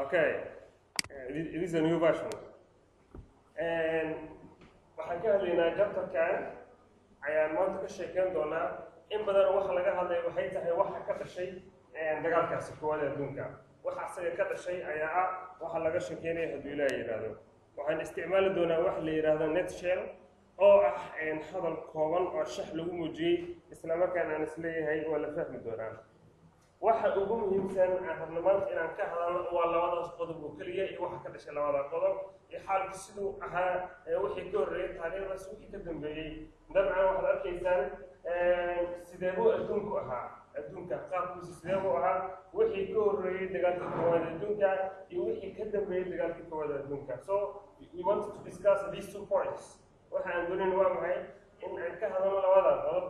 Okay, it is a new version. And waxaan ka hadlaynaa chapterkan ayaan maanta ka sheekeyn doonaa. In badan waxa laga hadlaya waxay tahay waxa ka dhashay dagaalkaasi koowaad ee adduunka. Waxa asaga ka dhashay ayaa ah waxa laga sheekeynaya. Hadduu Ilaah yidhaahdo, waxaan isticmaali doonaa wax la yidhaahdo nutshell, oo ah hadal kooban oo shax lagu muujiyey, isla markaana aan isleeyahay waa la fahmi doonaa. Waxa ugu muhiimsan aan rabno maanta inaan ka hadalno waa labadaas qodob oo keliya, iyo waxa ka dhashay labada qodob, iyo xaalku siduu ahaa wixii ka horreeyay taariikhdaas, wixii ka dambeeyey. Dabcan waxaad arkaysaan sidee buu adduunku ahaa, adduunka qaabkiisu sidee buu ahaa wixii ka horreeyey dagaalkii koowaad adduunka iyo wixii ka dambeeyey dagaalkii koowaad adduunka. So we wanted to discuss these two points. Waxa aan doonayn waa maxay? In aan ka hadalno labada qodob: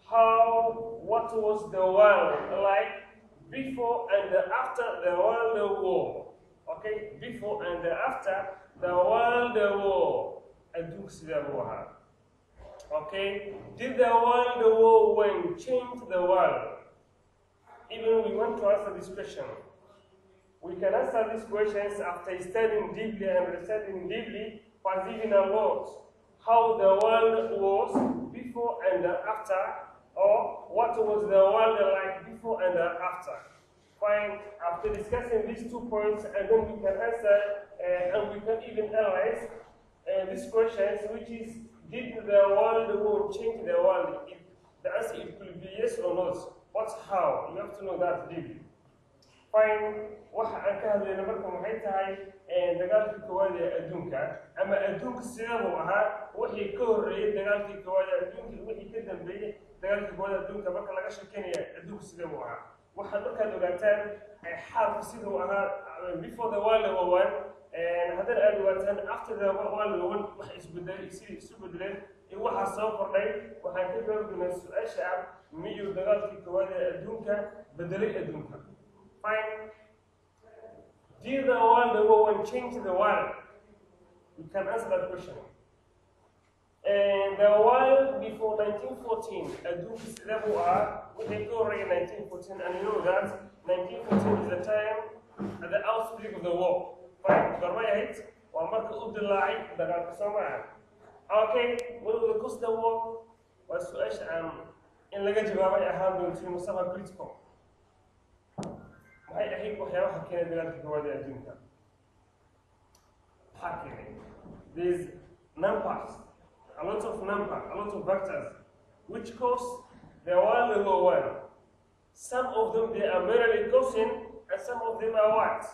how, what was the world like before and after the World War? Okay, before and after the World War, adduunka sidee buu ahaa? Okay, did the World War One change the world? Even we want to answer this question. We can answer these questions after studying deeply and researching deeply, perceiving a lot how the world was before and after, or what was the world like before and after. Fine. After discussing these two points, and then we can answer and we can even analyze these questions, which is, did the World War change the world? If the answer, it could be yes or not, but how? You have to know that deeply. Fine. Waxa aan ka hadlayna marka maxay tahay? Dagaalkii koowaad ee adduunka, ama adduunka sidee ahaa wixii ka horreeyey dagaalkii koowaad ee adduunka iyo wixii ka dambeeyey dagaalkii koowaad ee adduunka. Marka laga sheekeynaya adduunka sidee buu ahaa, waxaad markaad ogaataan xaalku siduu ahaa before the World War One, haddana aad ogaataan after the World War One, wax isbedelay, sidii isu bedeleen iyo waxaa soo kordhay. Waxaan ka jawaabi doonaa su-aasha ah: miyuu dagaalkii koowaad ee adduunka bedelay adduunka? Fine. Did the World War One change the world? We can answer that question. And the world before 1914, adduunka sidee buu ahaa wixii ka horreeyay 1914? And you know that 1914 is the time at the outbreak of the war. Fine. Goormay ahayd? Waa marka u dilaacay dagaalka, soo maaha? Okay, what will the cost the war? Waa su-aasha aan in laga jawaabay ahaan doonto mustafa critical. Maxay ahayd waxyaabaha keenay dagaalka koowaad ee adduunka? Maxaa keenay? There's numbers, a lot of number, a lot of factors which cause the World War One. Some of them, they are merely causing, and some of them are what?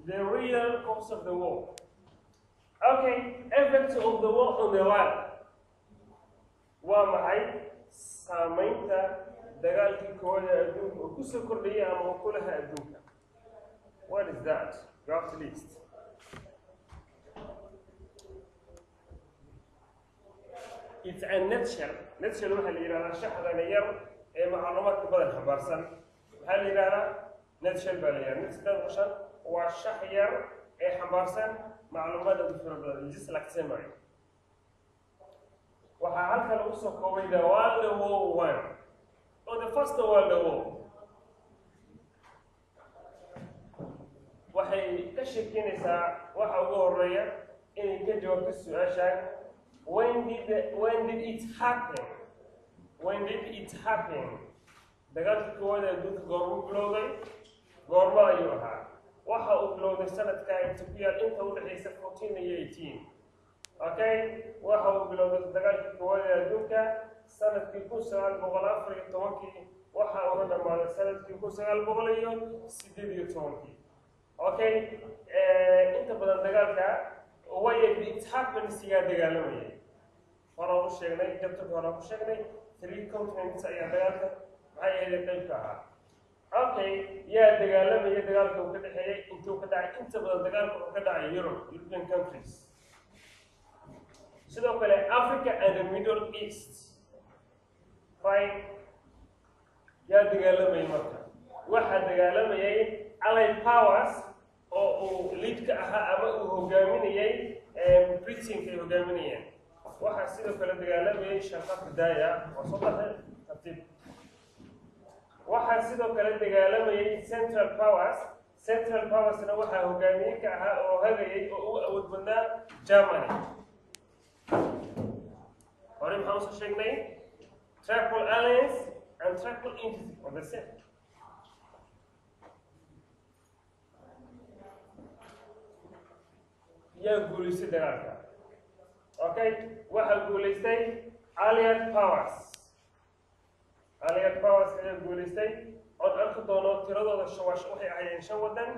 The real cause of the war. Okay, effect of the war on the world. Waa maxay saameynta dagaalkii koowaad ee adduunka uu kusoo kordhiyay ama uu ku lahaa adduunka? What is that? You have to list. It's a nutshell. Nutshell waxaa la yidhahdaa shaxdan yar ee macluumaadka badan xambaarsan. Maxaa la yidhahdaa? Nutshell baa la yidhahdaa. Nutshell waa shax yar ee xambaarsan macluumaad aad u fara badan, just like summary. Waxaa halkan lagu soo koobay the World War One or the First World War. Waxay ka sheekeynaysaa waxa ugu horeeya inay ka jawaabto su-aashan: when did it happen? When did it happen? Dagaalkii koowaad ee adduunka goormuu bilowday? Goormo ayuu ahaa? Waxa uu bilowday sanadka inta ku yaal inta udhexaysa 14 iyo 18. Okay, waxa uu bilowday dagaalkii koowaad ee adduunka sanadkii 1914-kii, waxa uuna dhammaaday sanadkii 1918-kii. Okay, inta badan dagaalka way it happens yaa dagaalamayay? Horaan u sheegnay, chapterka horaan ku sheegnay, three continents ayaa dagaalka maxay ahayd qaybka ahaa. Okay, yaa dagaalamaya? Dagaalka uu ka dhexeeyey, intuu ka dhacay? Inta badan dagaalka uu ka dhacay Europe, European countries, sidoo kale Africa and the Middle East. Fine. Yaa dagaalamayay marka? Waxaa dagaalamayay Allied Powers, oo uu lead ka ahaa ama uu hogaaminayay Britain-ka ay hogaaminayeen. Waxaa sidoo kale dagaalamayay shaqa bidaaya waa soo baxay tartiib. Waxaa sidoo kale dagaalamayay Central Powers. Central Powersna waxaa hogaamiye ka ahaa oo hagayay oo ugu awood badnaa Germany. Hore maxaan usoo sheegnay? Triple Alliance and Triple Entity are the same. Yaa guulaystay dagaalka? Okay, waxaa guulaystay Allied Powers. Allied Powers ayaa guulaystay, ood arki doono tiradooda. Shawash waxay ahaayeen shan waddan.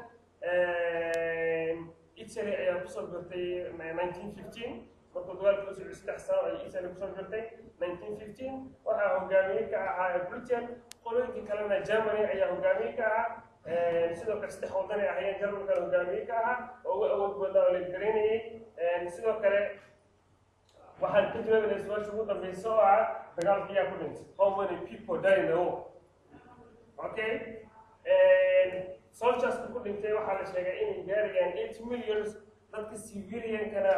Italy ayaa kusoo birtay 1915. Markuu dagaalka u socday 3 sano ayay Italy kusoo birtay 1915. Waxaa hogaamiye ka ahaa Britain, qolooyinkii kalena Germany ayaa hogaamiye ka ahaa. Sidoo kale saddex waddan ay ahaayeen, Jarmalkana hogaamiye ka ahaa oo ugu awood badnaa oo la garaynayay. Sidoo kale waxaan ka jawaabanay su-aasha ugu dambeysa oo ah dagaalka yaa ku dhintay? How many people die in the war? Okay, soldierska ku dhintay waxaa la sheegay inay gaarayaan 8 millions. Dadka civiliankana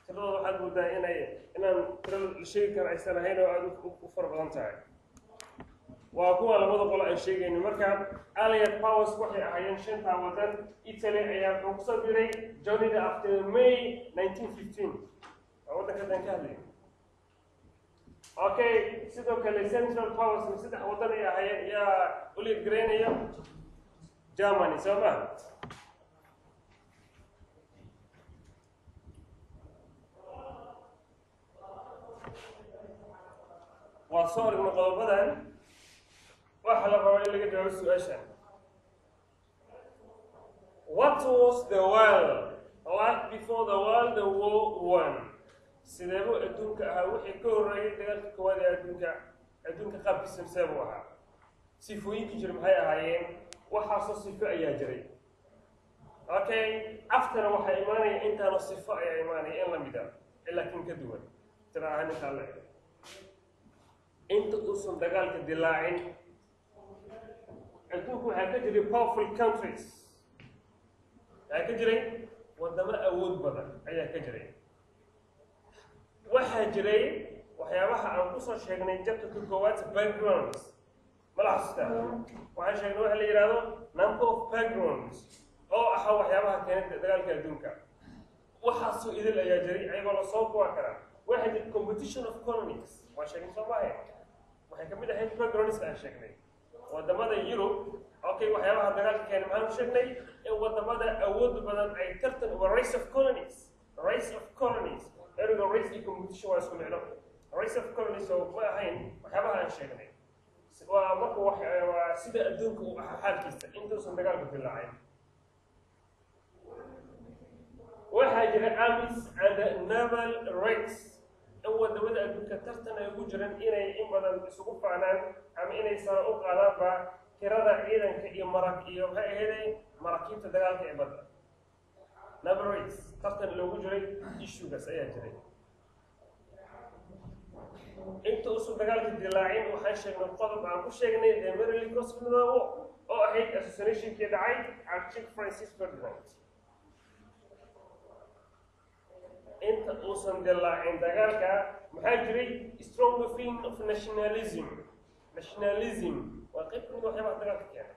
tiradooda waxaad moodaa inaan tiro la sheegi karo aysan ahayn oo aada u fara badan tahay. Waa kuwa labada qolo ay sheegayno. Marka Allied Powers waxay ahaayeen shantaa wadan. Italy ayaa wuxuu kusoo biray, joined after May 1915. Waa waddanka haddaan ka hadlayo. Okay, sidoo kale Central Powers saddex waddan ay ahaayeen. Yaa u lead garaynaya? Germany, soo ma? Waa soo aragnay qodobadan. Waxaa la rabaa in laga jawaabo su-aashan: What was the world like before the World War One? Sideebuu adduunka ahaa wixii ka horreeyay dagaalka koowaad ee adduunka? Adduunka qaabkiisa see buu ahaa? Sifooyinkii jira maxay ahaayeen? Waxaasoo sifo ayaa jiray. Okay, aftana waxaa imaanaya intaano sifo ayaa imaanaya in lamid a, laakiin ka duwan tira ahaan intaa la eg. Inta uusan dagaalka dilaacin, adduunku waxaa ka jiray powerful countries, waxaa ka jiray wadamo awood badan ayaa ka jiray. Waxaa jiray waxyaabaha aan kusoo sheegnay chapterka koowaad, backgrounds. Mala xasuustaa? Waxaan sheegnay waxa la yidhahdo number of backgrounds oo ahaa waxyaabaha keenay dagaalka adduunka. Waxaasoo idil ayaa jiray ayagoo lasoo kuwa karaa. Waxaa jiray competition of colonies, waa sheegnay, soo maahe? Waxay kamid ahayd backgroundska aan sheegnay wadamada Yurub. Okay, waxyaabaha dagaalka keenay maxaan ku sheegnay? In wadamada awood badan ay tartan, waa race of colonies. Race of colonies, ereyga race iyo competition waa isku micno. Race of colonies oo ma ahayn waxyaabaha aan sheegnay? Waa marka waa sida adduunka uu ahaa xaalkiisa intuusan dagaalku dilaacin. Waxaa jira armies and naval race, in wadamada adduunka tartan ay ugu jiraan inay in badan isugu faanaan ama inay sara u qaadaanba tirada ciidanka iyo marag iyo maxay ahayd, maraakiibta dagaalka ee badda. Naval race tartan loogu jiray, issuegaas ayaa jiray. Inta uusan dagaalka dilaacin waxaan sheegnay qodob aan ku sheegnay the merely cause of the war, oo ahayd assassinationkii dhacay Archduke Francis Ferdinand. Inta uusan dilaacin dagaalka maxaa jiray? Strong feeling of nationalism. Nationalism waa qayb kamid waxyaabaha dagaalka keenay.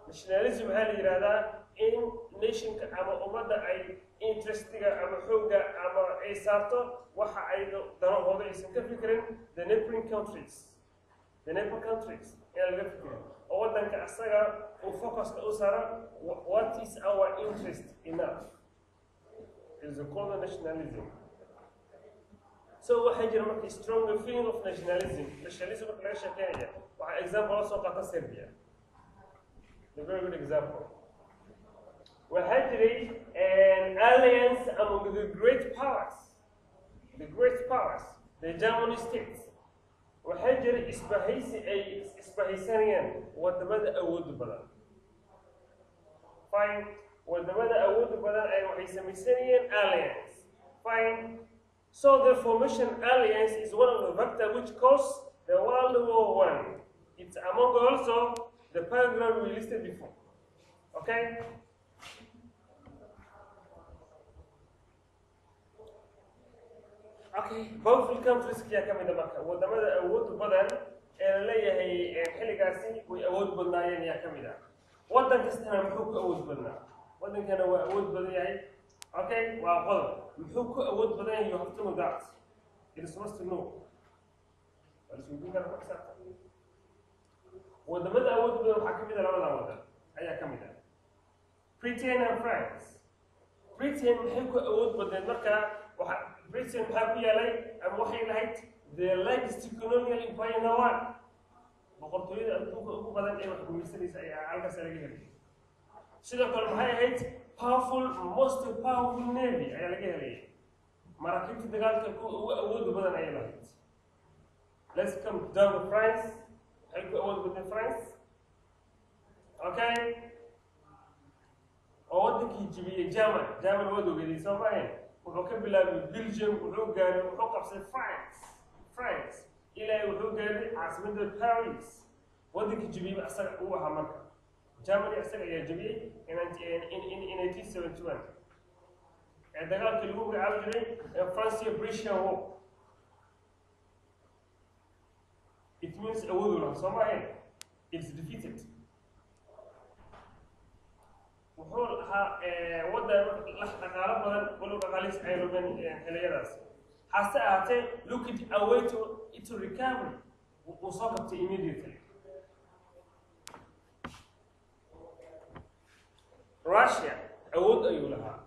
Nationalism waxaa la yidhahdaa in nationka ama ummadda ay interestiga ama xoogga ama ay saarto waxa ay danahooda, aysan ka fikirin the neighboring countries. The neighboring countries inaan laga fikirin oo waddanka asaga uu focuska u saaro what is our interest enough is called nationalism. So waxaa jira marka strong feeling of nationalism. Nationalism marka laga sheekeynaya, waxaa example loo soo qaata Serbia, the very good example. Waxaa jiray alliance among the great powers, the great powers, the Germany states. Waxaa jiray isbahaysi ay isbahaysanayaan wadamada awooda badan. Fine, wadamada awooda badan ay waxay samaysanayeen alliance. Fine. So the formation alliance is one of the factors which caused the World War One. It's among also the paragraph we listed before. Okay. Okay, powerful countries ayaa ka mid a marka wadamada awood badan ee la leeyahay xilligaasi way awood badnaayeen ayaa ka mid ah. Waddan kastana muxuu ku awood badnaa? Waddankana waa awood badan yahay. Okay, waa qodob. Muxuu ku awood badan yahay? You have to know that. It is must to know. Waa la isweydiin karaa, ku xisaabtan. Wadamada awood badan waxaa ka mid ah, labadan waddan ayaa ka mid ah, Britain and France. Britain maxay ku awood badneed? Markaa waxa Britain maxaa ku yaalay ama waxay lahayd? The largest colonial empire in the world. Boqortooyada adduunka ugu badan ee wax gumaysanaysa ayaa halkaas laga helay. Sidoo kale maxay ahayd? Powerful, most powerful navy ayaa laga helay. Maraakiibta dagaalka kuwa ugu awooda badan ayay lahayd. Let's come down to France. Maxay ku awood badneed France? Okay, oo waddankii jibiyey German. German waad ogeeday, soo maahayn? Wuxuu ka bilaabay Belgium, wuxuu gaaray, wuxuu qabsay France. France ilaa wuxuu gaaray caasimadda Paris. Waddankii jibiyey asaga uu ahaa. Marka Germany isaga ayaa jebiyey in 1871 ee dagaalkii lagu magacaabi jiray ee Francia Prussian War. It means awoodu lahaa, soo maahayn? It's defeated. Wuxuu ahaa waddan la dhaqaalo badan, walow dhaqaalihiis ay lumeen xilliyadaas. Hase ahaatee, look it away to its recovery. Uu soo kabtay immediately. Russia awood ayuu lahaa.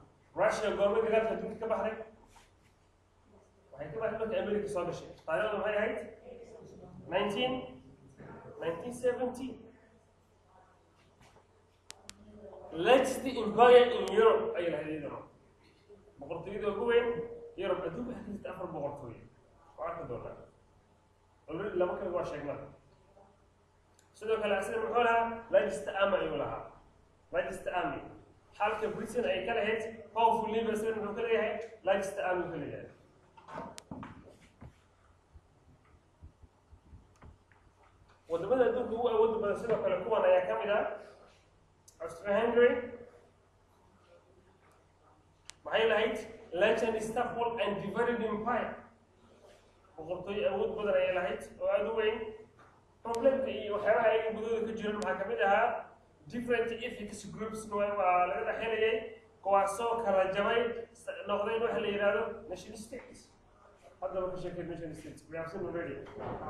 Russia goormay dagaalka adduunka ka baxday? Waxay ka baxday marka America soo gashay. Taariikhdu maxay ahayd? 1917. Largest empire in Europe ayay lahayd iyaduna, boqortooyada ugu weyn Europe. Adduunka waxaa ka jirta afar boqortooyo, waa arki doonaa. Already laba kale waa sheegnaa. Sidoo kale asina muxuu lahaa? Largest army ayuu lahaa, largest army. Halka Britain ay ka lahayd powerful navy, asina muxuu ka leeyahay? Largest army ka leeyahay. Wadamada adduunka ugu awooda badan sidoo kale kuwan ayaa ka mid ah. Austria Hungary maxay lahayd? Large and stable and divided empire. Boqortooyo awood badan ayay lahayd oo aada u weyn. Problemka iyo waxyaabaha ayaga gudahooda ka jiran maxaa kamid ahaa? Different ethnic groups waa laga dhexelayay, kuwaasoo kala jabay, noqdeen waxa la yidhahdo nation states. Haddaba ka sheekay nation states. We have seen already, wax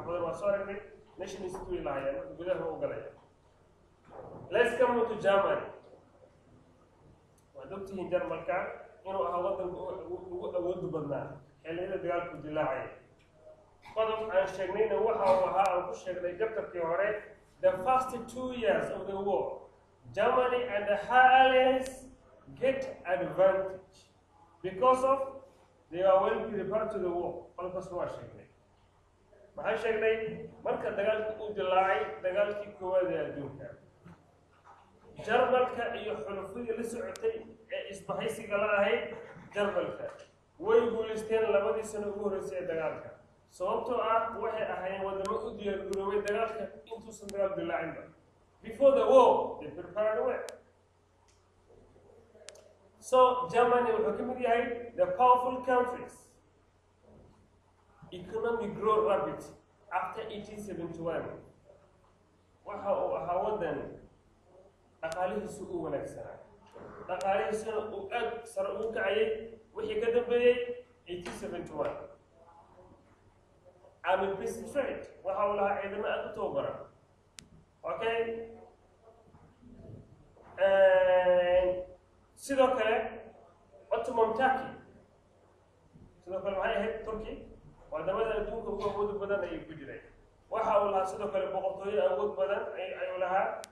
badan waa soo aragnay. Nation state way lahayeen marka gudaha u galaya. Let's come to Germany. Waad ogtihiin Jarmalka inuu ahaa waddanka ugu awoodu badnaa xilliyada dagaalku dilaacaya. Qodob aan sheegnayna waxa uu ahaa, aan ku sheegnay chapterkii hore, the first 2 years of the war, Germany and her allies get advantage because of they are well prepared to the war. Qodobkaas waa sheegnay. Maxaan sheegnay? Marka dagaalkii uu dilaacay, dagaalkii koowaad ee adduunka, Jarmalka iyo xulufadii la socotay ee isbahaysiga la ahayd Jarmalka way guulaysteen labadii sano ugu horreysay ee dagaalka, sababtoo ah waxay ahaayeen wadamo u diyaargaroobay dagaalka intuusan dagaal dilaacinba. Before the war, they prepared well. So Germany wuxuu ka mid yahay the powerful countries. Economic growth rapid after 1871. Waxa uu ahaa waddan dhaqaalihiisu uu wanaagsanaa, dhaqaalihiisuna uu aad sare ugu kacayay wixii ka dambeeyey 1871. Army peace trade. Waxa uu lahaa ciidamo aad u tababaran. Okay, sidoo kale Ottoman Turkey, sidoo kale maxay ahayd Turkey? Wadamada adduunka ugu awooda badan ayay ku jiray. Waxa uu lahaa sidoo kale boqortooyo awood badan ayuu lahaa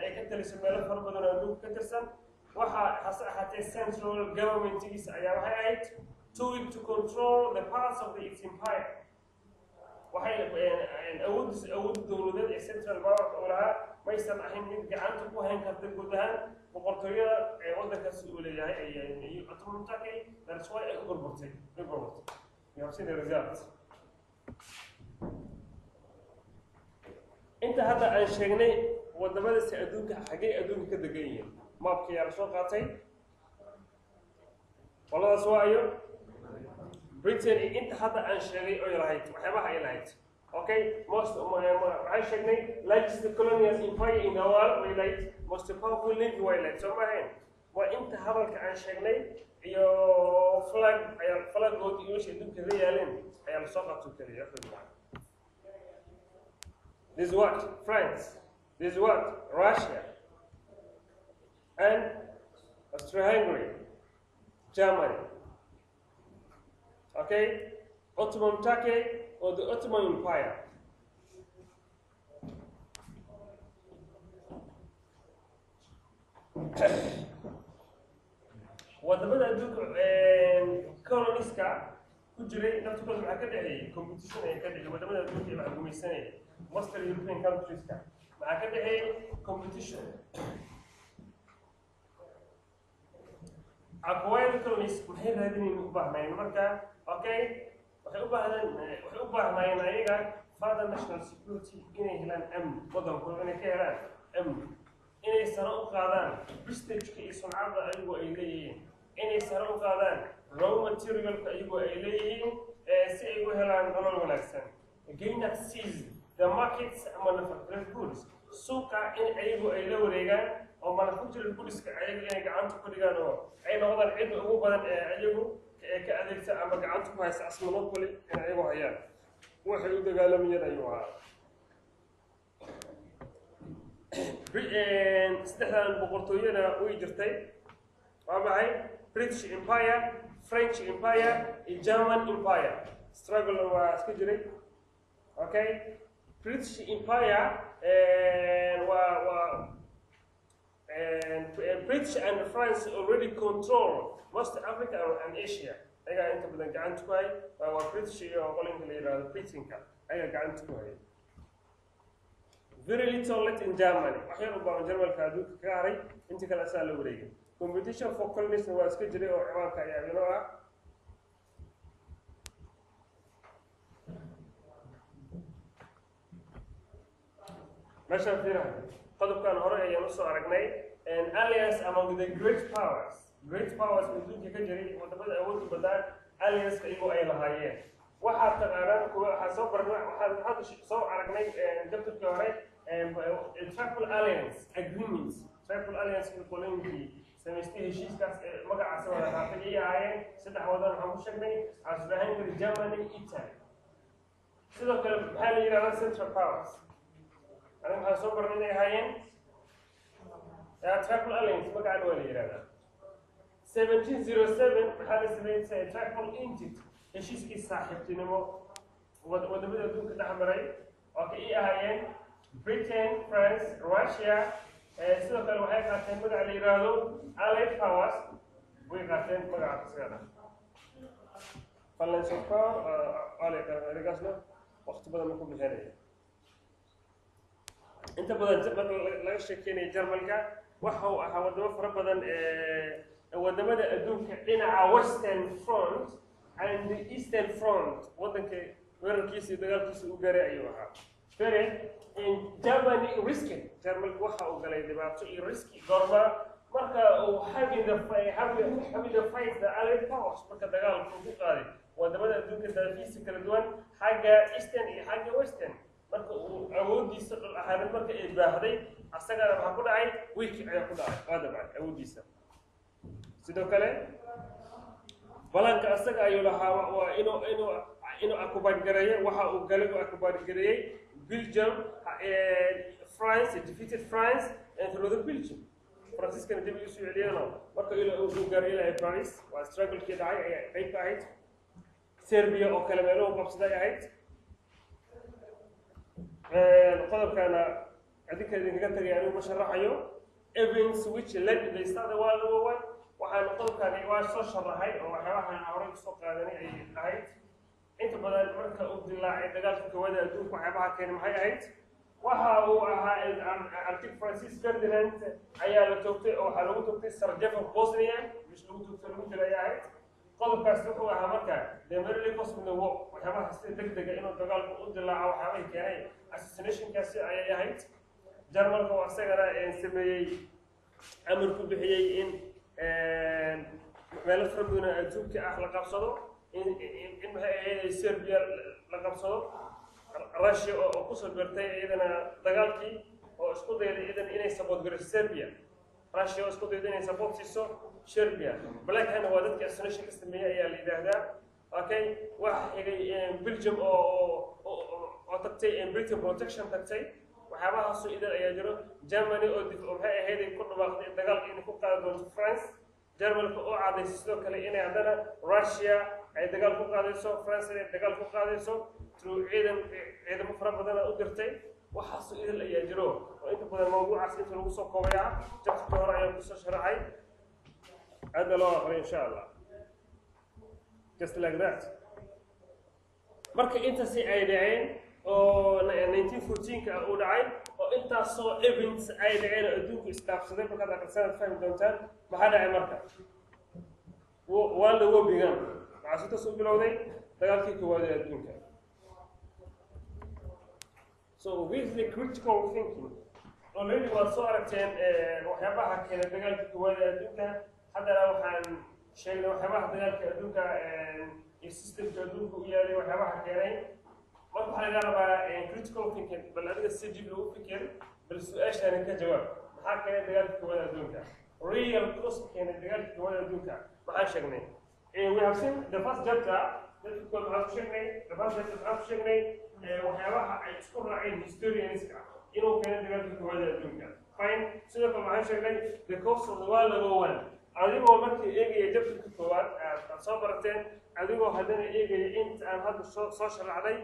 ay ka taliso meelo fara badan oo adduunka ka tirsan. Waxa hase ahaatee central governmentigiisa ayaa waxay ahayd too weak to control the parts of the its empire. Waxay awooddiisa, awoodda dowladeed ee central power uu lahaa maysan ahayn mid gacanta ku hayn karta guud ahaan boqortooyada ee waddankaasi uu leeyahay ay Ottoman Turkey. That's why ay u burburtay, ay burburtay. You have seen the result. Inta hadda aan sheegnay wadamadaasi adduunka xaggay adduunka ka degan yihiin? Maapka yaa la soo qaatay? Qoladaas waa ayo? Britain iyo inta hadda aan sheegay oy lahayd, waxyaabaha ay lahayd. Okay, most waxaan sheegnay largest colonial empire in the world way lahayd, most powerful navy way lahayd, soo ma ahayn? Waa inta hadalka aan sheegnay iyo flag ayaa flagoodii iyo meesha adduunka kaga yaaleen ayaa lasoo qabto keliya. This is what France, this is what Russia and Austria-Hungary, Germany. Okay, Ottoman Turkey or the Ottoman Empire. Wadamada adduunka colonies-ka ku jiray naftikooda maxaa ka dhexeeyey? Competition ayaa ka dhexeeyey wadamada adduunka ee wax gumaysanayay. Western European countries-ka maxaa ka dhexeeyey? Competition. Acquired colonies maxay raadinayeen, u baahnaayeen marka? Okay, waxay u baahnaayeen ayaga further national security, inay helaan amni wadankooda, inay ka helaan amni, inay sare u qaadaan prestige-ka iyo sumcadda ayagu ay leeyihiin, inay sare u qaadaan raw material-ka ayagu ay leeyihiin, si ay u helaan nolol wanaagsan, gain access the markets, manufactured goods, suuqa in ayagu ay la wareegaan oo manufactured goods-ka ayagu inay gacanta ku dhigaan oo ay noqdaan cidda ugu badan ee ayagu ee ka adeegta ama gacanta ku haysta, as monopoly in ayagu hayaan. Waxay u dagaalamayeen ayuu ahaa. Saddexdan boqortooyada way jirtay. Waa maxay? British Empire, French Empire iyo German Empire. Struggle waa iska jiray. Okay, British Empire waa British and France already control most Africa and Asia. Ayagaa inta badan gacanta ku hay. Waa British iyo qolinka la yidhahdo Britain-ka ayagaa gacanta ku hay. Very little left in Germany, wax yar ubaa Germalka adduunka kaga haray, inta kale asaa la wareegay. Competition for colonies waa iska jiray oo ciwaanka ayaa inoo ah. Meeshaan fiirahay, qodobkan hore ayaan usoo aragnay, alliance among the great powers. Great powers adduunka ka jiray, wadamada awoodda badnaa, alliance iyagoo ay lahaayeen. Waxaad taqaanaan kuwa waxaa soo barnay, waxaan hadda soo aragnay chapter-kii hore, Triple Alliance agreements. Triple Alliance qolooyinkii samaystay heshiiskaas ee magacaasi wada qaatay ayay ahaayeen saddex wadan. Waxaan ku sheegnay Austria-Hungary, Germany, Italy. Sidoo kale maxaa la yidhahdaa Central Powers? Aniga waxaan soo barnay inay ahaayeen Triple Alliance, magacan waa la yidhahdaa. 1707 waxaa la sameeyey Triple Entente, heshiiskii saaxiibtinimo wadamada adduunka dhex maray oo ka ii ahaayeen Britain, France, Russia. Sidoo kale waxay qaateen magaca la yidhaahdo Allied Powers, way qaateen magaca isagana. Balance of power waa la yaqaana, erigaasna waqti badan ma ku bixinaya. Inta badan marka laga sheekeynaya Jarmalka, waxa uu ahaa wadamo fara badan ee wadamada adduunka dhinaca Western Front and the Eastern Front wadanka weerarkiisa iyo dagaalkiisa u gaaray ayuu ahaa. Fere in Germany risked, Jarmalka waxa uu galay dhibaato iyo risk-i goorma? Marka uu having the fight the Allied powers, marka dagaalku ku qaaday wadamada adduunka daafiisa kala duwan, xagga Eastern iyo xagga Western, marka uu awoodiisa dhul ahaaneed marka ay baahday, asagana waxaa ku dhacay weak ayaa ku dhacay, waa dabcay awoodiisa. Sidoo kale balanka asaga ayuu lahaa waa inuu occupy gareeyo. Waxa uu galay uu occupy gareeyey Belgium. France defeated France and through the Belgium, Faransiiskana dib usoo celiyeenoo marka ilaa uu gaaray ilaa Paris. Waa struggle-kii dhacay ayaa qayb ka ahayd. Serbia oo kale meeluhu qabsaday ahayd. Qodobkana adinka idinkaga tagay, anigu ma sharaxayo. Events which led the start the World War One, waxaan qodobkani waa soo sharaxay oo waxyaabahan horey usoo qaadanay ay ahayd. Inta badan marka uu dilaacay dagaalka koowaad ee adduunka, waxyaabaha keenay maxay ahayd? Waxa uu ahaa Archduke Francis Ferdinand ayaa la toogtay oo waxaa lagu toogtay Sarajevo, Bosnia, meesha lagu toogtay, lagu dilay ayay ahayd. Qodobkaasi wuxuu ahaa marka the merely cause of the war, waxyaabaha sida degdega inuu dagaalku u dilaaco waxyaabahii keenay assassinationkaasi ayay ahayd. Jarmalka oo isagana sameeyey amar ku bixiyey in meelo fara badan oo adduunka ah la qabsado, in maxay ahayd, Serbia la qabsado. Russia oo kusoo biirtay iyadana dagaalkii, oo isku dayday iyadan inay support garayso Serbia. Russia oo isku dayday inay support siiso Serbia. Black Hand waa dadkii assassination ka sameeyey ayaa la yidhaahdaa. Okay, waxa xigay Belgium oo tagtay Britain protection tagtay. Waxyaabahaasoo idan ayaa jiro. Germany oo dif oo maxay ahayd ay ku dhawaaqday dagaalka inay ku qaadi doonto France. Germalka oo cadaysay sidoo kale inay haddana Russia ay dagaal ku qaadayso, France inay dagaal ku qaadayso through ciidan, ciidamo fara badana u dirtay. Waxaasoo idil ayaa jiro oo inta badan mawduucaas inta lagu soo koobaya. Chapterka hore ayaan kusoo sharaxay, aad baa loo aqriya insha Allah. Just like that. Marka intaasi ay dhaceen oo 1914ka uu dhacay oo intaasoo events ay dhaceen oo adduunku isdhaafsaday, markaad aqrisanaad fahmi doontaan maxaa dhacay. Marka waa la wobigan waxaa si toos u bilowday dagaalkii koowaad ee adduunka. So this is the critical thinking. Already waad soo aragteen waxyaabaha keenay dagaalkii koowaad ee adduunka. Haddana waxaan sheegnay waxyaabaha dagaalka adduunka iyo systemka adduunka u yaalay, waxyaabaha keenay. Marka waxaa laga rabaa critical thinking. Bal adiga si dib lagu fikir, bal su-aashaani ka jawaab: maxaa keenay dagaalka koowaad adduunka? Real cause keenay dagaalka koowaad adduunka maxaan sheegnay? We have seen the first chapter. Dadka koowaad maxaan ku sheegnay? The first chapter maxaan ku sheegnay? Waxyaabaha ay isku raaceen historianska inuu keenay dagaalka koowaad adduunka. Fine. Sidoo kale waxaan sheegnay the cause of the World War One. Adigoo markii eegaya chapterka koowaad aad soo barateen, adigoo haddana eegaya inta aan hadda soo sharacday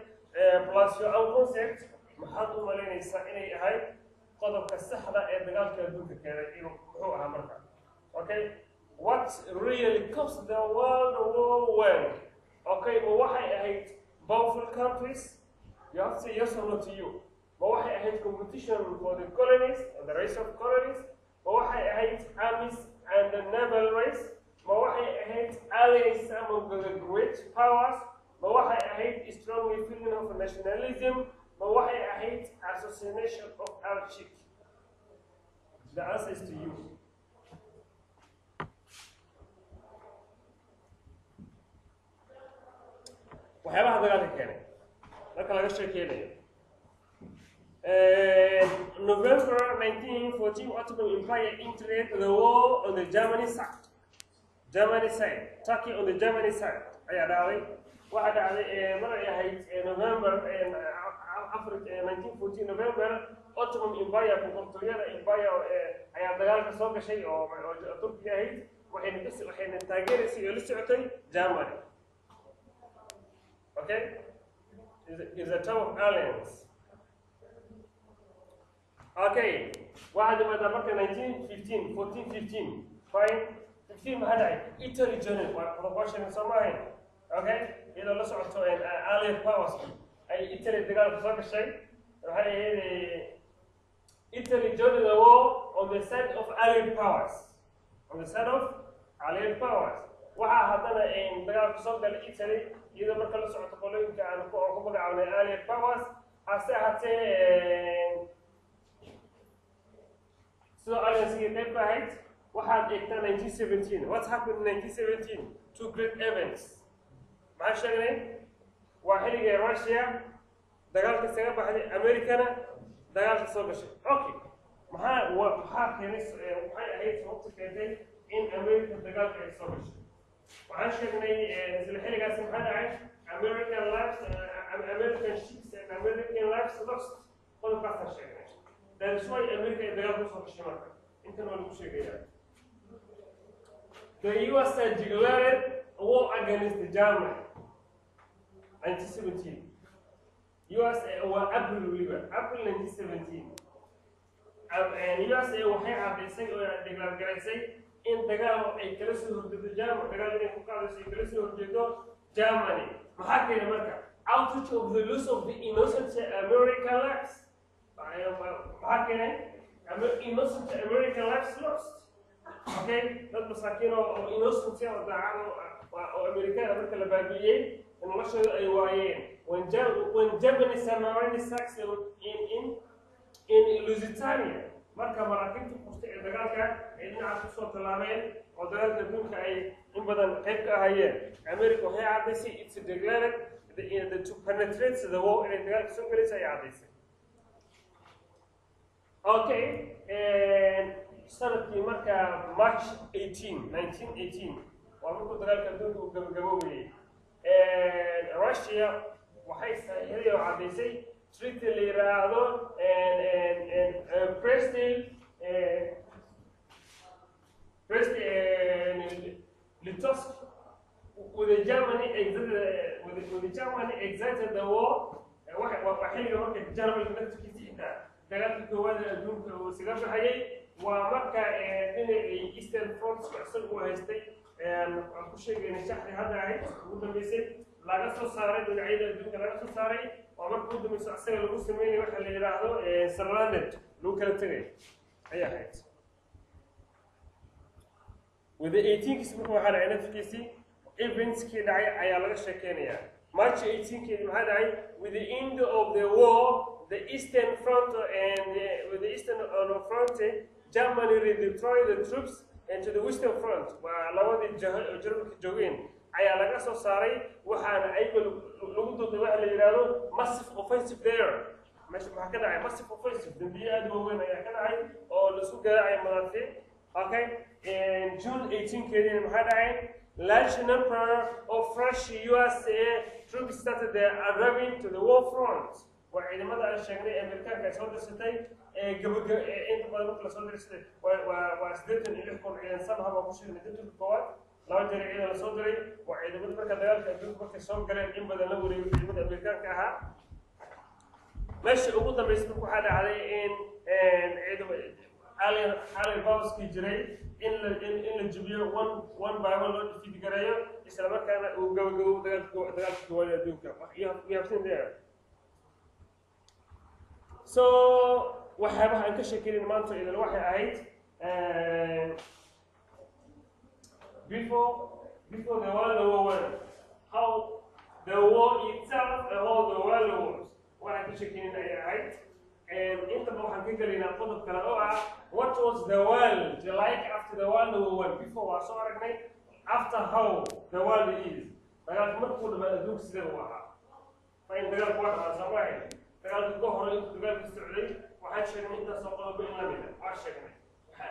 plus your own concept, maxaad u malaynaysaa inay ahayd qodobka saxda ee dagaalka adduunka keenay inuu muxuu ahaa marka? Okay, what really caused the World War One? Okay, ma waxay ahayd powerful countries? You have to say yes or no to you. Ma waxay ahayd competition for the colonies or the race of colonies? Ma waxay ahayd armies and the naval race? Ma waxay ahayd allies among the great powers? Ma waxay ahayd strong feeling of nationalism? Ma waxay ahayd assassination of Archie? The answer is to you. Waxyaabaha dagaalka keenay marka laga sheekeynayo, November 1914, Ottoman Empire entered the war on the Germany side. Germany side, Turkey on the Germany side ayaa dhacday. Waxaa dhacday mar ay ahayd November 1914 November, Ottoman Empire, boqortooyada empire ayaa dagaalka soo gashay oo Turkiga ahayd, waxayna taageeraysay oo la socotay Germany. Okay, is a term of alliance. Okay, waxaa dhimaadaa marka 1915, 14, 15. Fine. 15 maxaa dhacay? Italy joined. Waa qodob sheegay, soo maahayn? Okay, iyadoo la socoto allied powers ay Italy dagaalka soo gashay. Waxay ahayd Italy joined the war on the side of allied powers, on the side of allied powers. Waxaa haddana dagaalka soo galay Italy iyadoo marka la socoto qolooyinka aan ku magacaabnay allied powers. Hase ahaatee sidoo alliancegii qayb ka ahayd. Waxaad eegtaa 1917. What happened in 1917? Two great events. Maxaan sheegnay? Waa xilligii Russia dagaalka isaga baxday, Americana dagaalka soo gashay. Okay, maxaa keenay? Waxay ahayd sababta keentay in America dagaalka ay soo gashay? Waxaan sheegnay isla xilligaasi maxaa dhacay? American lives, American ships and American lives lost. Qodobkaasaan sheegnay. That is why America ay dagaalka usoo gashay. Marka intan waa lagu sheegayaa. The USA declared war against Germany 1917. USA waa April, weliba April 1917. USA waxay caddaysay oo declare garaysay in dagaal ay kala soo horjeedo Germany, dagaal inay ku qaadayso ay kala soo horjeedo Germany. Maxaa keenay marka? Outrage of the loss of the innocent American lives. Maxaa keenay? Innocent American lives lost. Okay, dad masaakiin oo innocent oo daacad oo Amerikaan marka la baabi'iyey, noloshooda ay waayeen when Germany submarine attacks in Lusitania. Marka maraakiibta qustay ee dagaalka ay dhinacaas kusoo tallaabeen oo dagaalka adduunka ay in badan qayb ka ahayeen, America waxay caddaysay its declared the to penetrate the war, inay dagaalka soo gelaysa ayaa caddaysay. Okay, sanadkii marka March 18 1918 waa markuu dagaalka adduunka uu gabagaboobayay. Russia waxay saxiixday oo caddaysay treaty la yiraahdo Brest Litovsk with the Germany exited the war. Waa xilliga marka Germany naftirkiisa xitaa dagaalka koowaad ee adduunka uu isaga baxayay. Waa marka dhinacii Eastern Front isagu uu haystay, aan ku sheegaynay shaxdi hadda ahayd ugu dambeysay, laga soo saaray dhinacyada adduunka laga soo saaray. Waa marka ugu dambeysa isaga lagu sameynay waxa la yidhaahdo surrendered, lagu kala tegay ayay ahayd. With the 18kiis marka waxaa dhacay naftirkiisii, eventskii dhacay ayaa laga sheekeynayaa. March 18keedi maxaa dhacay? With the end of the war, the Eastern Front and with the Eastern Front, Germany redeployed the troops into the Western Front. Waa labadii jaho oo Jarmalka joogeen ayaa laga soo saaray, waxaana ayaga lagu duqay waxa la yidhaahdo massive offensive there. Meesha maxaa ka dhacay? Massive offensive, dambiye aad u waaweyn ayaa ka dhacay oo laisku garaacay madaafiic. Okay, June 18keediina maxaa dhacay? Large number of fresh USA troops started their arriving to the war front. Waa ciidamada aan sheegnay ee Amerikaanka ay soo dirsatay ee gabagaba ee inta badan marka lasoo dirsatay waa 86,000 ciidan somehow baan ku sheegnay. Jadwalka koowaad laba jeer ciidan lasoo diray. Waa ciidamada marka dagaalka adduunka markay soo galeen in badan la wareegay ciidamada Amerikaanka ahaa. Meesha ugu dambeysay marka waxaa dhacday in ciidamo Allied powerskii jiray in la jibiyo, one by one loo defeat gareeyo, isla markaana uu gabagabo dagaalka koowaad ee adduunka. You have seen there. So waxyaabaha aan ka sheekeynayna maanta idan waxay ahayd before the World War One, how the war itself and all the world wars waxaan ka sheekeynayna ayay ahayd. Intaba waxaan ka gelaynaa qodob kale oo ah what was the world like after the World War One. Before waa soo aragnay, after, how the world is. Dagaalka markuu dhamaa adduunka sidee uu ahaa? Fa in dagaalku waa dhamaa, soo maahay? Dagaalka ka hore intuu dagaalka socday waxaan sheegnay intaasoo qodobo in lamida waa sheegnay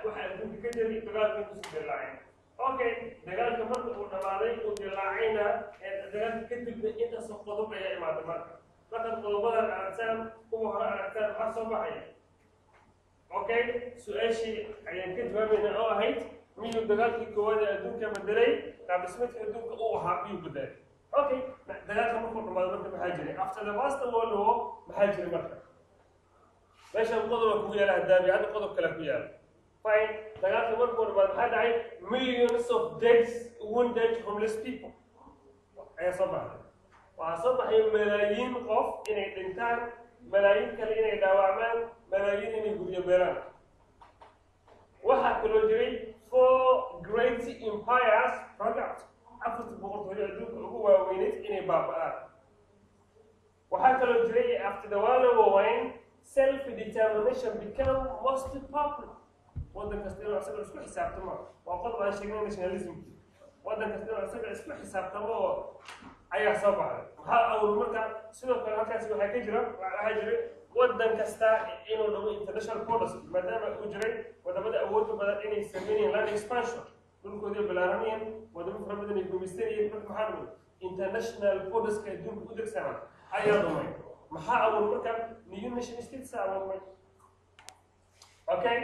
waxa adduunka ka jiray dagaalka intuusan dilaacin. Okay, dagaalka marka uu dhamaaday uu dilaacayna, dagaalka kadibna intaasoo qodob ayaa imaaday. Marka markaad qodobadan aragtaan, kuwa hore aragtaan, maxaa soo baxaya? Okay, su-aashii ayaan ka jawaabaynaa oo ahayd miyuu dagaalkii koowaad ee adduunka bedelay qaab dhismeedka adduunka uu ahaa? Miyuu bedelay? Okay, dagaalka markuu dhamaado marka maxaa jiray? After the First World War maxaa jiray? Marka meeshan qodoba kugu yaala hadaabi, hadda qodob kale ku yaala. Fine, dagaalka markuu dhamaado maxaa dhacay? Millions of dead, wounded, homeless people ayaa soo baxday. Waxaa soo baxay malaayiin qof inay dhintaan, malaayiin kale inay dhaawacmaan, malaayiin inay guryo beeraan. Waxaa kaloo jiray four great empires broke out, afarta boqortooyo adduunka ugu waaweyneyd inay baaba'aan. Waxaa kaloo jiray after the World War One, self determination became most popular. Waddan kasta inuu isaga isku xisaabtamo, waa qodob aan sheegnay, nationalismki, waddan kasta inuu isaga isku xisaabtamo oo ayaa soo baxday. Maxaa awr marka sidoo kale halkaasi waxaa ka jira, waxaa jiray waddan kasta inuu dhamo international borders, maadaama uu jiray wadamada awoodda badan inay sameynayeen land expansion, dhulkoodii balaaranayeen, wadamo fara badan ay gumaystanayeen. Marka maxaa dhumay? International borderska adduunka u degsanaa ayaa dhumay. Maxaa abuur marka? New nation states abuurmay. Okay,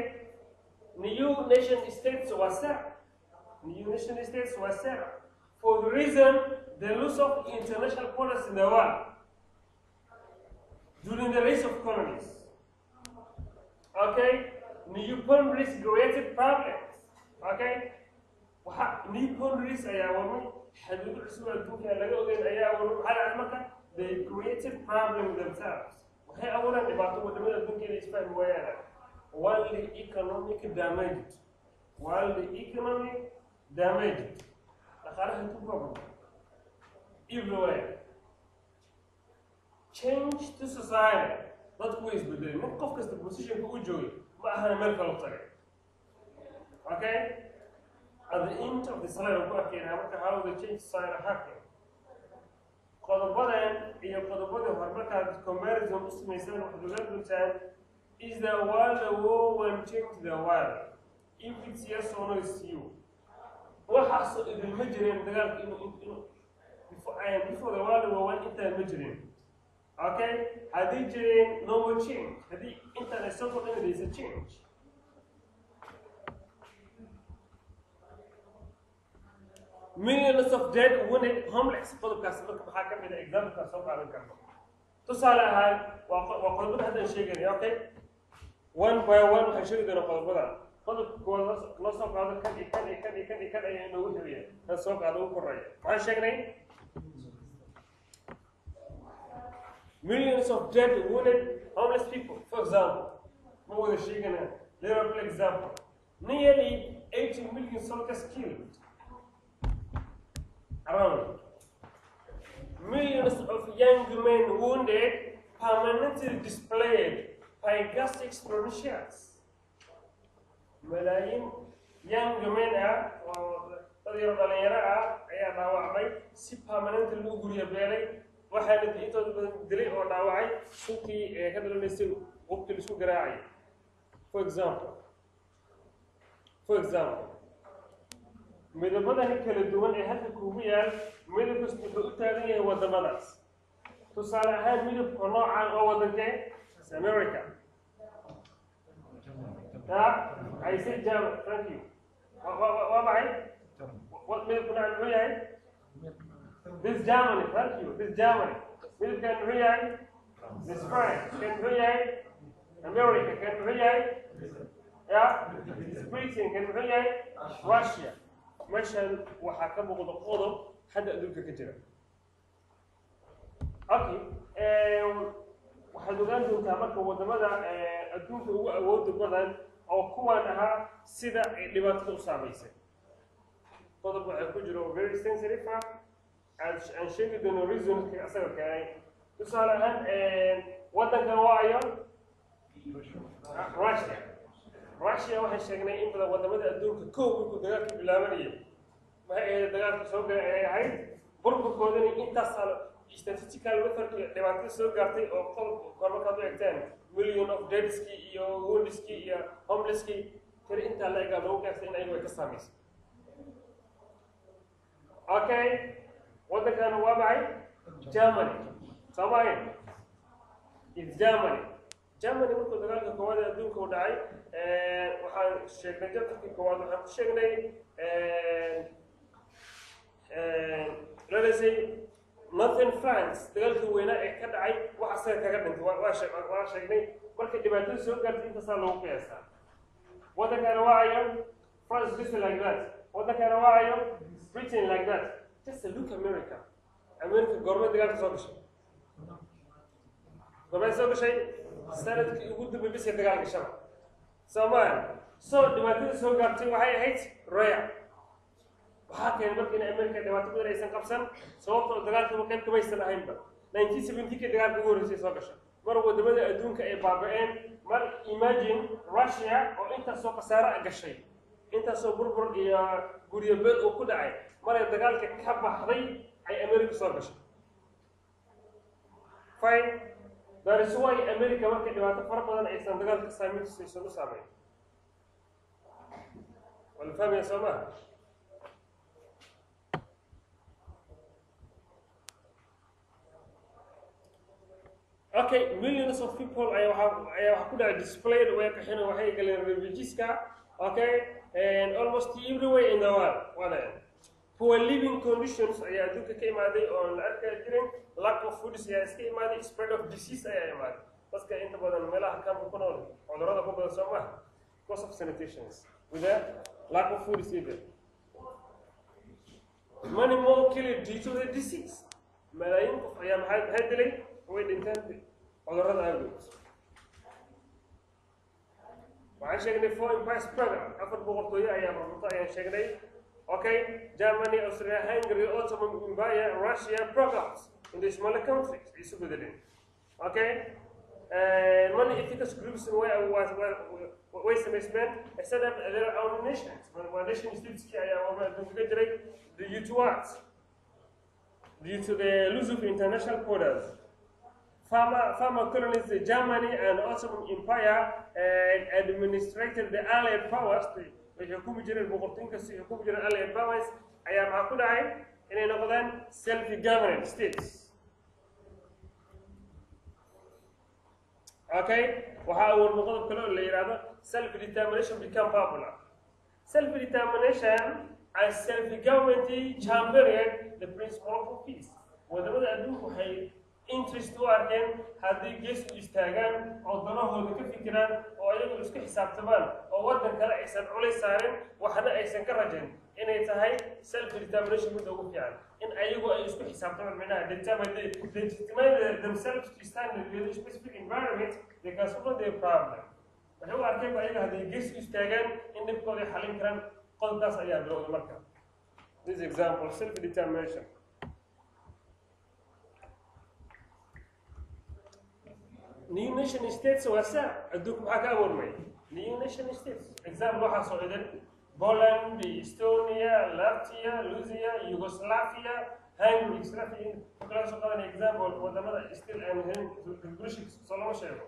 new nation states was set new nation states was set for the reason the loss of international borders in the world during the race of colonies. Okay, new boundaries created problems. Okay, waxa new boundaries ayaa warmay, xaduud cusub adduunka aan laga ogeyn ayaa warmay. Maxaa dhacay marka? They created problem themselves, waxay abuureen dhibaato wadamada adduunka inay isfahmi waayaan. World economic damaged, world economic damaged, dhaqaalaha adduunka waa burburay everywhere. Change to society, dadku way isbedeleen. Mid qof kasta positionka uu joogay ma ahana, meel kale u tagay. Okay, at the end of the slide ku arkaynaa marka how the change society happened. Qodobadan iyo qodobadii hore markaad comparison u samaysaan, waxaad ogaan doontaan: is the World War One change the world? If it's yes or no, is you. Waxaasoo idinma jireen dagaalka inuu before the World War One intaan ma jirin. Okay, haddii jireen, no more change. Haddii intaan ay soo kordhin, there is a change. Millions of dead, wounded, homeless. Qodobkaas marka maxaa ka mid a exampleka soo qaadan karno? Tusaale ahaan, waa qodobada haddaan sheeganay. Okay, one by one waxaan sheegi doonaa qodobadan. Qodobka koowaad loo soo qaado, kan iyo kan iyo kan iyo kan iyo kan ayaa inoogu xigaya. Kan soo qaado ugu koraya, maxaan sheegnay? Millions of dead, wounded, homeless people. For example, ma wada sheegana, little example: nearly 80 million soldiers killed around, millions of young men wounded, permanently displayed by gas explosions. Malaayiin young men ah oo dad yaro dhalinyaro ah ayaa dhaawacmay, si permanently lagu guryo beelay, waxaana intooda badan dilay oo dhaawacay suntii ee ka dhalanaysay hubkii laisku garaacay. For example, midabadani kala duwan ee halka kuugu yaal, midab kasta wuxuu u taagan yahay wadamadaas. Tusaale ahaan, midabka noocan oo wadankee? America. I say German. Thank you. Waa maxay? Midabku noocan muxuu yahay? This Germany. Thank you. This Germany. Midabkan muxuu yahay? This France. Kan muxuu yahay? America. Kan muxuu yahay? Ya, this Britain. Kan muxuu yahay? Russia. Meeshan waxaa ka muuqda qodob hadda adduunka ka jira. Okay, waxaad ogaan doontaa marka wadamada adduunka ugu awooda badan oo kuwan ahaa sida ay dhibaatada u saamaysay. Qodob waxaa ku jira oo very sensitive ah, aan sheegi doono reasonka asaga keenay. Tusaale ahaan, waddankan waayo? Russia. Russia waxaan sheegnay in badan wadamada adduunka kow markuu dagaalka bilaabanayay maxay ahayd? Dagaalka soo galay ayay ahayd. Burburkoodana intaasaa statistical methodka dhibaatada soo gaartay oo qodob kor markaad u egteen, million of deadskii iyo woundskii iyo homelesskii, tiri intaa la egaa lagu qiyaastay in ayagu ay ka saamaysay. Okay, waddankan waa maxay? Germany, soo maahayn? It's Germany. Germany markuu dagaalka koowaad ee adduunka u dhacay, waxaan sheegnay chapterkii koowaad, waxaan ku sheegnay, let us say, Northern France dagaalkii weynaa ee ka dhacay wax asaga kaga dhintay waa sheegnay. Markay dhibaatada soo gaartay, intaasaa loogu qiyaasaa. Waddankana waayo? France, just like that. Waddankana waayo? Britain, like that. Just look, America. America goormay dagaalka soo gashay? Goormay soo gashay? Sanadkii ugu dambeeyay bisay dagaal gashaba, soomaali. So dhibaatada soo gaartay waxay ahayd rare. Waxaa keenay marka in America dhibaato badan aysan qabsan, sababtoo dagaalkaba qayb kamaysan ahaynba. 1970kii dagaalka ugu horreysay soo gasha, mar wadamada adduunka ay baaba-een. Mar imagine Russia oo intaasoo khasaare gashay, intaasoo burbur iyo guryo beel uu ku dhacay, maray dagaalka ka baxday ay America soo gashay. Fine, that is why America markay dhibaato fara badan aysan dagaalka saameyntiisa aysan u saameyn. Waa la fahmaya, soo maha? Okay, millions of people ayaa waxaa ku dhacay displayed, way qaxeen, waxay galeen refugeeska. Okay, and almost everywhere in the world. Waa poor living conditions ayaa adduunka ka imaaday oon la arki jirin. Lack of food ayaa iska imaaday. Spread of disease ayaa imaaday. Dadka inta badan meelaha kaamka ku nool cudurrada ku badan, soo maha? Because of sanitations, with the lack of food is either many more killed due to the disease. Malaayiin qof ayaa maxay dilay? Way dhinteen cudurrada awgeed. Waxaan sheegnay four empires program, afar boqortooyo ayaa burburta ayaan sheegnay. Okay, Germany, Austria Hungary, Ottoman Empire, Russia programs in the smaller countries ay isu bedeleen. Okay, many ethnic groups way samaysmeen, set up their own nations. Waa nation stateski ayaa adduunka ka jiray. Due to what? Due to the loss of international borders, former colonies, Germany and Ottoman Empire, and administrated the Allied powers, waxay xukumi jireen boqortooyinka si xukumi jireen Allied powers, ayaa maxaa ku dhacay inay noqdeen self governed states. Okay, waxaa abuurmay qodob kale oo la yidhaahdo self determination become popular. Self determination and self government championed the principle of peace. Wadamada adduunku waxay interest u arkeen haddii gees u istaagaan oo danahooda ka fikiraan oo ayagu isku xisaabtamaan oo waddan kale aysan culays saarin, waxna aysan ka rajayn, inay tahay self determination midda ugu fiican, in ayagu ay isku xisaabtamaan, micnaha determine, they determine themselves to stand in a specific environment, they can solve their problem. Waxay u arkeen ayaga hadday gees u istaagaan in dhibkooda xalin karaan. Qodobkaas ayaa bilowday marka. This example, self determination. New nation states waa saa. Adduunka maxaa ka abuurmay? New nation states. Example waxaa soo idan Poland, Estonia, Latvia, Lusia, Yugoslavia, Hungary. Yugoslavia kala soo qaadanaya example, wadamada still aan helin revolution soo lama sheego.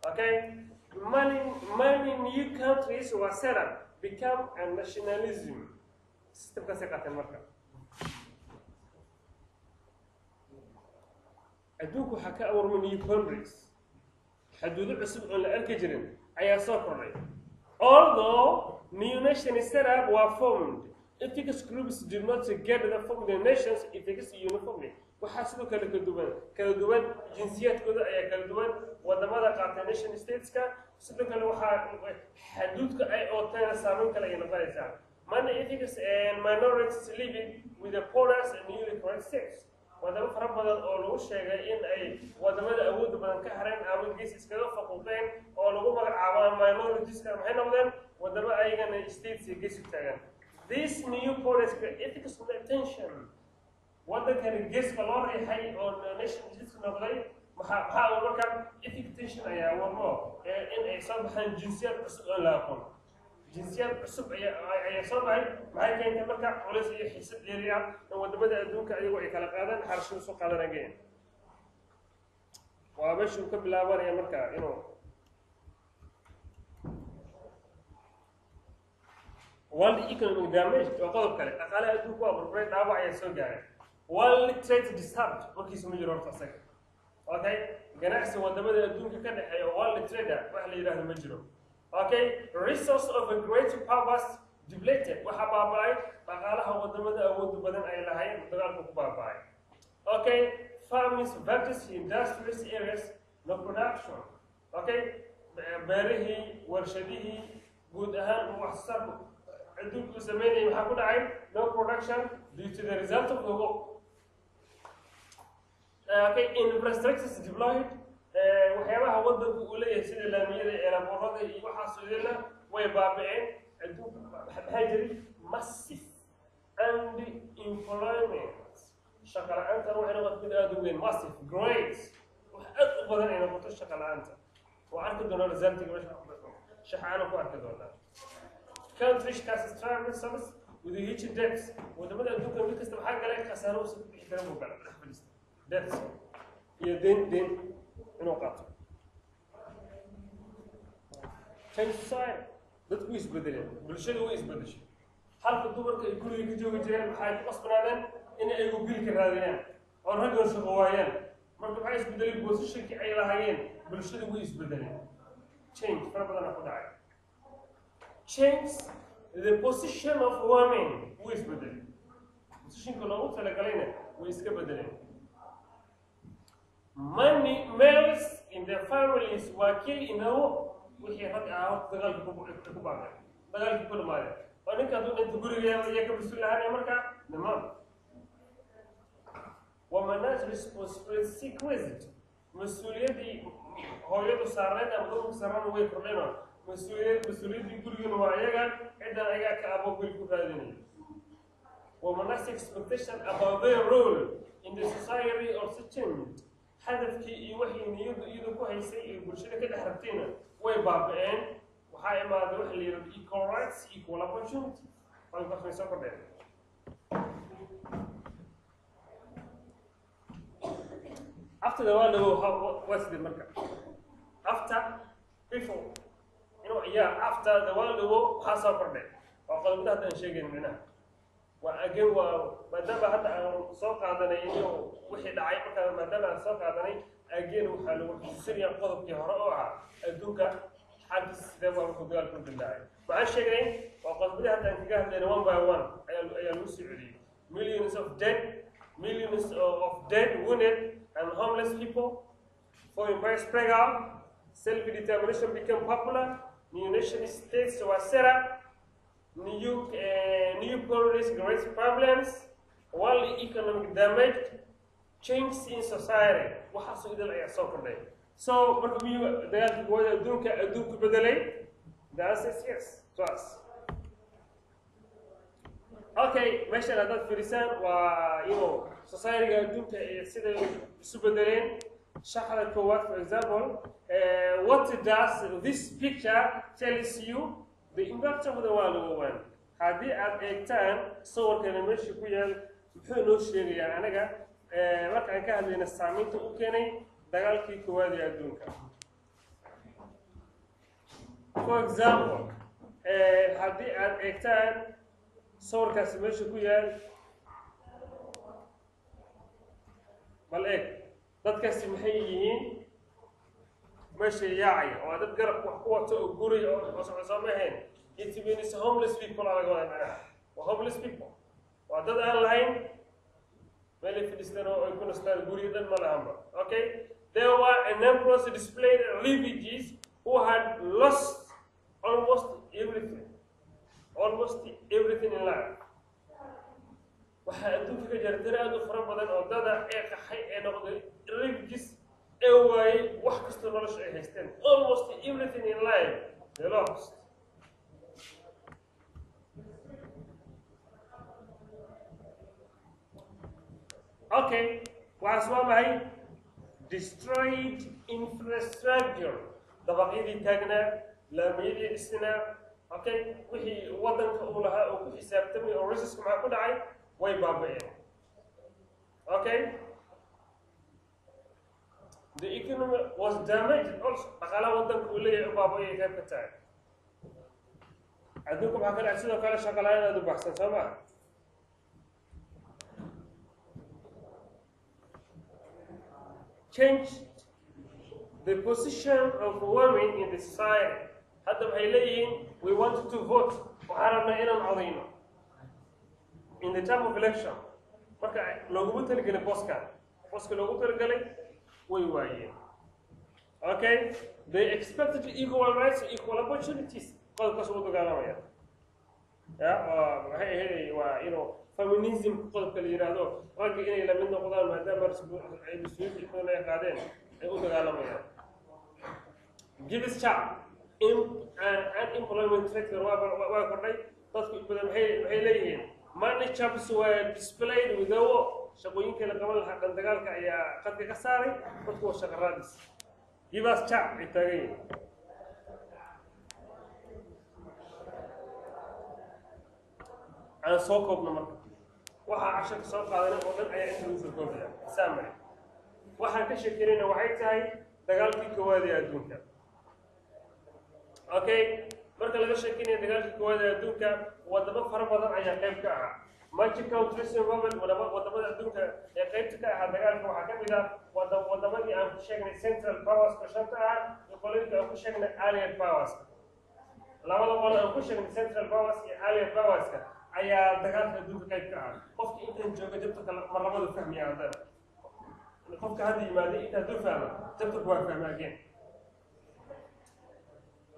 Okay, many many new countries were set up, become a nationalism systemkaasay qaateen. Marka adduunku waxaa ka abuurmay new countries, xaduudo cusub oon la arki jirin ayaa soo kordhay. Although new nation set up were formed, ethnic groups did not together form the nations ethnic uniformly. Waxaa sidoo kale kala duwan jinsiyaadkooda ayaa kala duwan wadamada qaatay nation stateska. Sidoo kale waxaa xaduudka ay ooteena saameyn kale ay noqonaysaa. Many ethnics and minorities living with the borders and newly created states. Wadamo fara badan oo lagu sheegay in ay wadamada awoodda badan ka hareen ama gees iskaga faquuqeen oo lagu magacaabo minoritiska, maxay noqdeen wadamo ayagana states gees u taagan. This new borders ethnic tension. Wadankani geeska loo riixay oo nation states noqday, maxaa uu marka ethnic tension ayaa warmo in ay soo baxaan jinsiyad cusub oo la aqoon. Jinsiyad cusub ayaa soo baxay. Maxay keentay marka? Culays iyo xiisad dheeri ah in wadamada adduunka ayagu ay kala qaadaan, xarasho soo qaadanayeen. Waa meeshuu ka bilaabanaya marka inuu world economic damage oo qodob kale. Dhaqaalaha adduunka waa burburay, dhaawac ayaa soo gaaray. World trade disturbed, warkiisa ma jiro horta asaga. Okay, ganacsi wadamada adduunka ka dhexeeya oo world trade ah wax la yidhaahdo ma jiro. Okay, resource of a great powers depleted. Waxaa baaba'ay dhaqaalaha wadamada awooda badan ay lahaayeen, dagaalku ku baaba'ay. Okay, farms, factories, industries areas no production. Okay, beerihii, warshadihii, guud ahaan wax soo saarku adduunka uu sameynayay maxaa ku dhacay? No production due to the result of the war. Okay, infrastructures deployed, waxyaabaha wadanku uu leeyahay sida laamiyada, airportada iyo waxaas idilna way baaba'een. Adduunka maxaa jiray? Massive unemployment. Shaqa la-aantana waxay noqotay mid aada u weyn, massive, great, wax aad u badan ay noqoto shaqa la-aanta. Waa arki doonaa resultiga meesha shaxaana ku arki doonaa. Countries catastrophic service with a huge debts. Wadamada adduunka mid kasta maxaa galay? Khasaaro uusan ku bixi karin buu galay, dhex fadhiista debts iyo deyn inuu qaato. Change society, dadku way isbedeleen, bulshadu way isbedeshay. Halka dumarka ay guriga ka joogi jireen, maxay ku qasbanaadeen? In ayagu biilka raadiyaan oo raggan shaqo waayaan. Marka maxay isbedelay? Positionkii ay lahaayeen bulshadu way isbedeleen. Change fara badana ku dhacay. Change the position of women, way isbedelay positionka loogu talagalayna way iska bedeleen. Many males in their families were killed in the war. Wixii rag ah horta dagaalkii ku baabeen, dagaalkii ku dhamaadeen, oo ninka hadduu dhinto gurigeeda ayaa ka mas-uul ahaanaya marka niman. Women's responsibility increased. Mas-uuliyaddii hooyadu saarneed ama dumarku saarneed way kordheen. Mas-uuliyaddii gurigana waa ayaga, ciddan ayagaa ka abo guri ku raadinaya. Women's expectation about their role in the society also changed. Hadafkii iyo waxay niyadu iyadu ku haysay iyo bulshada ka dhex rabtayna way baaba'een. Waxaa imaaday waxa la yidhahdo equal rights, equal opportunity. Qalkaas way soo kordheen. After the World War, how what's the marka? After, before, yeah, after the World War waxaa soo kordhay waa qodobada hadda aan sheegayn micnaha. Waa again, waa maadaama hadda aan soo qaadanay inuu wixii dhacay markaa, maadaama aan soo qaadanay, again waxaa lagu xusuusinayaa qodobkii hore oo ahaa adduunka xaalkiisa sidee baa markuu dagaalku u dillaacay. Waxaan sheegnay waa qodobadii hadda aan kaga hadlayna, one by one ayaa lagu soo celiyey. Millions of dead, wounded and homeless people. Foreign empire spread out. Self-determination became popular. New nation states were set up. New colonies great problems. World economic damage. Changes in society. Waxaasoo idil ayaa soo kordhay. So marka miyuu dagaalka koowaad adduunka adduunku bedelay? The answer is yes to us. Okay, meeshan haddaad fiirisaan waa society-ga adduunka ee siday isu bedeleen. Shaxda koowaad, for example, what does this picture tells you the impact of the World War One? Haddii aad eegtaan sawirkana meesha ku yaal, muxuu noo sheegayaa anaga marka aan ka hadlayna saameynta u keenay dagaalkii koowaad ee adduunka? For example, haddii aad eegtaan sawirkaasi meesha ku yaal, bal eeg dadkaasi maxay yihiin meesha yaacaya? Waa dad garab wax ku wato oo guraya oo socda, soo ma ahayn? It means homeless people aa laga wadaa macnaha. Waa homeless people, waa dad aan lahayn meel ay fadhiistaan oo ay ku nastaan, guryo dhan ma lahanba. Okay, there were a numerous displaced refugees who had lost almost everything in life. Waxaa adduunka ka jira tiro aad u fara badan oo dada ee qaxay ee noqday refugees ee waayey wax kastoo nolosha ay haysteen. Almost everything in life they lost. Okay, waxaas waa maxay? Destroyed infrastructure, dabaqyadii taagnaa, laamiyadii dhisnaa, okay, wixii waddanka uu lahaa oo ku xisaabtamay oo resource-ka, maxaa ku dhacay? Way baaba'een. Okay, the economy was damaged also. Dhaqaalaha waddanka uu leeyahay u baaba'ayay qayb ka tahay. Adduunka maxaa ka dhacay? Sidoo kale shaqo la'aan aada u baxsan, soo maha? Changed the position of women in the society. Hadda waxay leeyihiin, "We want to vote," waxaan rabnaa inaan codayno in the time of election. Marka looguma talagelay booskan, booska loogu talagalay way waayeen. Okay, they expected equal rights, equal opportunities. Qodobkaas ugu dagaalamaya ya waa maxay ahayd? Waa inuu feminism qodobka la yidhaahdo, ragga inay lamid noqdaan maadaama ay mas-uuliyadda in badan ay qaadeen ay u dagaalamayaan. Give us job. Unemployment rate waa kordhay. Dadku in badan waxay leeyihiin many jobs were displaced with the war. Shaqooyinkii la qaban lahaa dhan dagaalka ayaa qadka ka saaray. Dadku waa shaqo raadis. "Give us job," ay taagan yihiin. Aan soo koobno marka. Waxaa casharka soo qaadanay oo dhan ayaa inta lagu soo koobaya. Summary. Waxaan ka sheekeynayna waxay tahay dagaalkii koowaad ee adduunka. Okay, marka laga sheekeynaya dagaalkii koowaad ee adduunka, wadamo fara badan ayaa qayb ka ahaa. Major countries involved, wadamada adduunka ee qaybta ka ahaa dagaalka waxaa ka mid ah wadamadii aan ku sheegnay Central Powers-ka shanta ah iyo qolooyinka aan ku sheegnay Allied Powers. Labada qol aan ku sheegnay, Central Powers iyo Allied Powers-ka, ayaa dagaalka adduunka qayb ka ah. Qofka intan jooga chapter-ka mar labadu fahmiya. Haddana qofka hadda yimaaday inta hadduu fahmo chapter-ka, waa fahma again.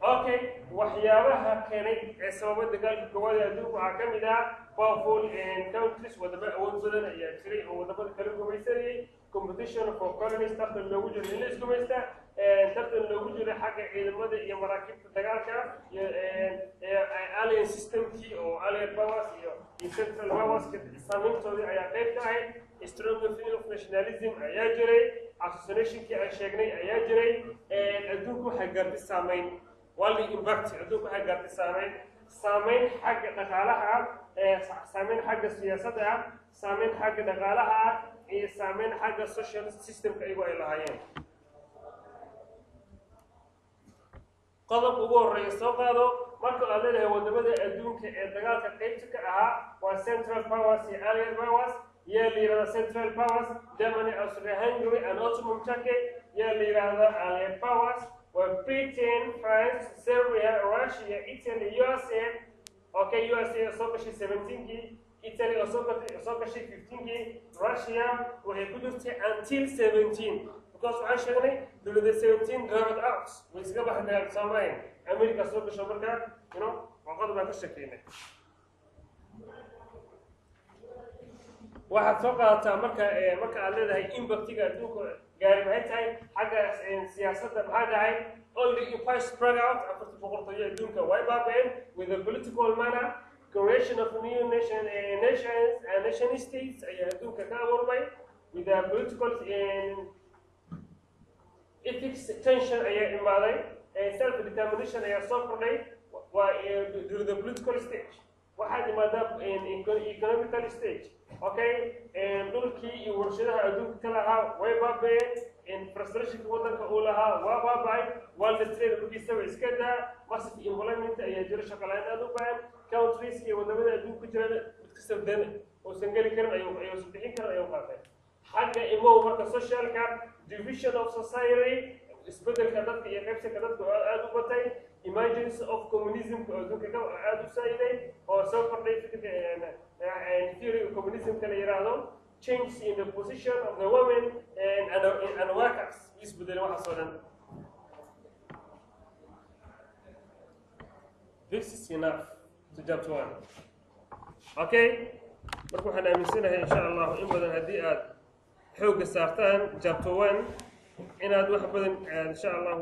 Okay, waxyaabaha keenay ee sababa dagaalka koowaad ee adduunka waxaa ka mid ah powerful countries, wadamo awood badan ayaa jiray oo wadamada kala gumaysanayay. Competition for colonies, tartan loogu jiro in la isgumaysta, tartan loogu jiro xagga ciidamada iyo maraakiibta dagaalka, iyo alliance system-kii oo Allied Powers iyo Central Powers saameyntoodii ayaa qayb ka ahayd. Strong feeling of nationalism ayaa jiray. Association-kii aan sheegnay ayaa jiray. Adduunku waxay gaartay saameyn, world impact, adduunku waxay gaartay saameyn. Saameyn xagga dhaqaalaha ah, saameyn xagga siyaasadda ah, saameyn xagga dhaqaalaha ah iyo saameyn xagga social systemka iyagu ay lahaayeen. Qodobka ugu horreeya soo qaado. Marka aad leedahay wadamada adduunka ee dagaalka qaybta ka ahaa waa Central Powers iyo Allied Powers. Yaa la yidhahdaa Central Powers? Germany, Austria Hungary and Ottoman Turkey. Yaa la yidhahdaa Allied Powers? Waa Britain, France, Serbia, Russia, Italy, USA. Okay, USA oo soo gashay 17kii, Italy oo soo gashay 15kii, Russia waxay ku jirtay until 17, because waxaan sheegnay dowladda 17 dropped out, way iskaga baxday dagaalka Soomaaliya. America soo gasho. Marka waa qodob baan ka sheekeynay. Waxaad soo qaadataa marka aad leedahay impactiga adduunka gaari maxay tahay? Xagga siyaasadda maxaa tahay? Only empire spread out. Afarta boqortooyo adduunka way baaba'een with a political manner. Creation of new nations and nation states ayaa adduunka ka abuurmay with a political ethics. Tension ayaa imaaday, self determination ayaa soo kordhay. Waa during the political stage. Waxaad imaadaa economical stage. Okay, dhulkii iyo warshadaha adduunka ka lahaa way baaba'een, infrastructureka waddanka uu lahaa waa baaba'ay, world trade dhulkiisaba iska daa. Massive employment ayaa jiro, shaqo la'aan aad u bahan. Countries iyo wadamada adduunka ku jira mid kasta dan uusan geli karin ayuu ayuusan bixin karin ayuu qaatay. Xagga imow marka socialka, division of society, isbedelka dadka iyo qaybsanka dadka oo aada u batay, emergence of communism oo adduunka ka aada u saa'iday oo soo kordhay, fikirka theory communismka la yiraahdo, change in the position of the women and workers isbedelay, waxaas oo dhan. This is enough to chapter one. Okay, marka waxaan aaminsanahay, insha Allahu, in badan haddii aad xoogga saartaan chapter one inaad wax badan insha Allahu.